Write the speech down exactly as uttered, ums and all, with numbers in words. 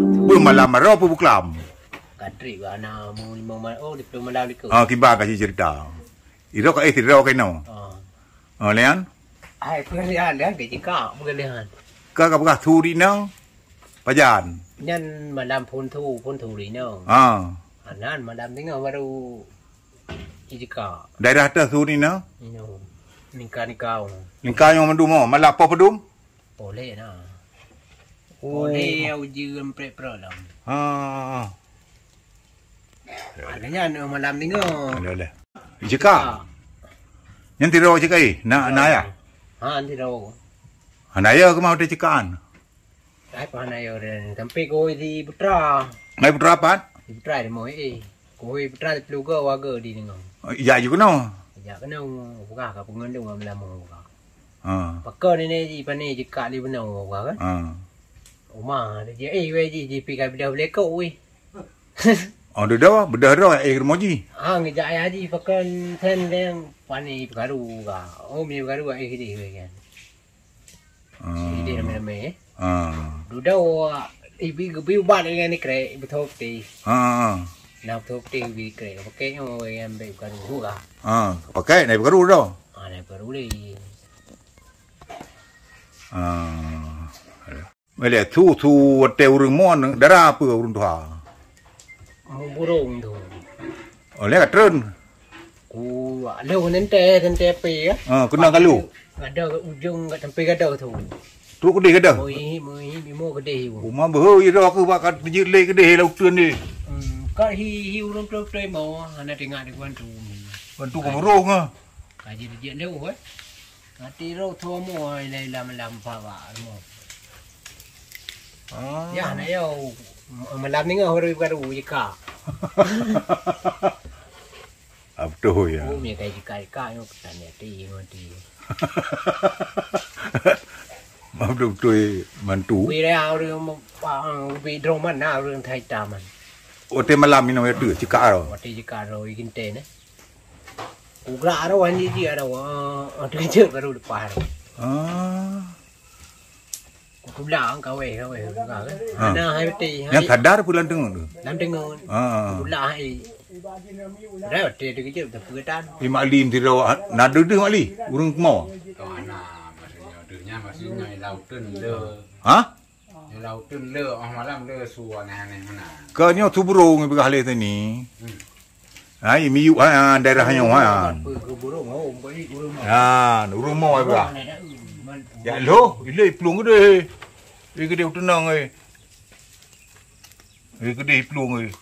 Beumalam maroe peubuklam. Katrik bak na mu limong malam, oh, di puluh malam dikeue. Ah, kiban ka jiceurita. Iro ka, eh, sidroe ka inoe. Ah. Oh, lian? Hai, peugah lian, lian ke jika, peugah lian. Ka, ka peugah su ri inong, pajan? Nyan malam phôn su, phôn su ri inong. Ah. Anan malam teungoh baru jika. Daerah teuh su ri inong? Ino. Ningka-ningka. Ningka nyang mandum, oh, malam poh padum? Poleh na. Oh. Poleh ujeuen prek-prek lam. Ha. Maknanya anu malam ni ngo. Boleh, boleh. Jika. Nyan tiro jika, eh, na, na ya? Ha, tiro. Hana ya kemau teh cikaan. Ai pa hana ya dan sampai koi di putra. Ngai putra pat? Di putra di moi, eh. Koi putra di peluga waga di dengo. Ya ju keno. Ya keno buka ka pengandung lama buka. Ha. Pakon ni ji pane jika di benau buka kan? Ha. Uma dia je, eh, weh ji, ji pi ka bedah belekok weh. Oh, dia dah bedah dah, eh, rumoh ji. Ah, ngejak ayah ji pakon sen leng pani pekaru ka. Oh, mi pekaru, eh, di weh kan. Ah. Di ramai-ramai, eh. Ah. Duda wa ibi gebi ubat dengan ni krek betul ti. Ah, ah. Nah, betul ti bi krek. Pakai yang yang baik pekaru ka. Ah, pakai naik pekaru dah. Ah, naik pekaru leh. Ah. Mele su su watèe ureueng mon dara peue ureueng tuha. Muburong tu. Oh, lé ka treun. Ku lheuh nente, nente api ya. Ha, kena kalu. Ada ujung kat sampai gada tu. Trok keudeh gada. Moi, moi, imo keudeh. Uma beuhe ira ke bak kat jeuet lé keudeh laut treun ni. Hmm, kat hi hi ureueng tu tu mo hana tengok di kuan tu. Kuan tu ke burung ah. Kaji jeuet lé oh. Mati roh thua mua ilai lam-lam pawa rumoh. Ah. Ya na yo malam ni ngah baru baru jika. Abtuh ya. Oh, mi kai jika jika yo petani ati mati. Abtuh betul mantu. Wi dah urang pa wi droman na urang thai taman. Ote malam ni nama tu jika ro. Ote jika ro iginte ne. Ugrak aro han jijik aro, ah, teujeuet baru leupah aro. Ah. Kutula kaweh, kaweh, kaweh. Ha. Ana hai beti, hai. Nyang sadar pun lam teungoh tu. Lam teungoh. Ha. Kutula hai. Dah beti teujeuet tapi tan. Di Mak Li mesti dah na deuh Mak Li, ureueng kemau. Oh, ana maksudnya deuh nya maksudnya laut tu le. Ha? Di laut tu le, oh malam le su aneh-aneh mana. Ka nyoe su burung peugah lé tadi. Hmm. Ha, miyup ha, daerah nyoe ha. Ha, ureueng mo ha. Ya loh, ilé plueng gede. Ilé gede tenang eh. Ilé gede plueng eh.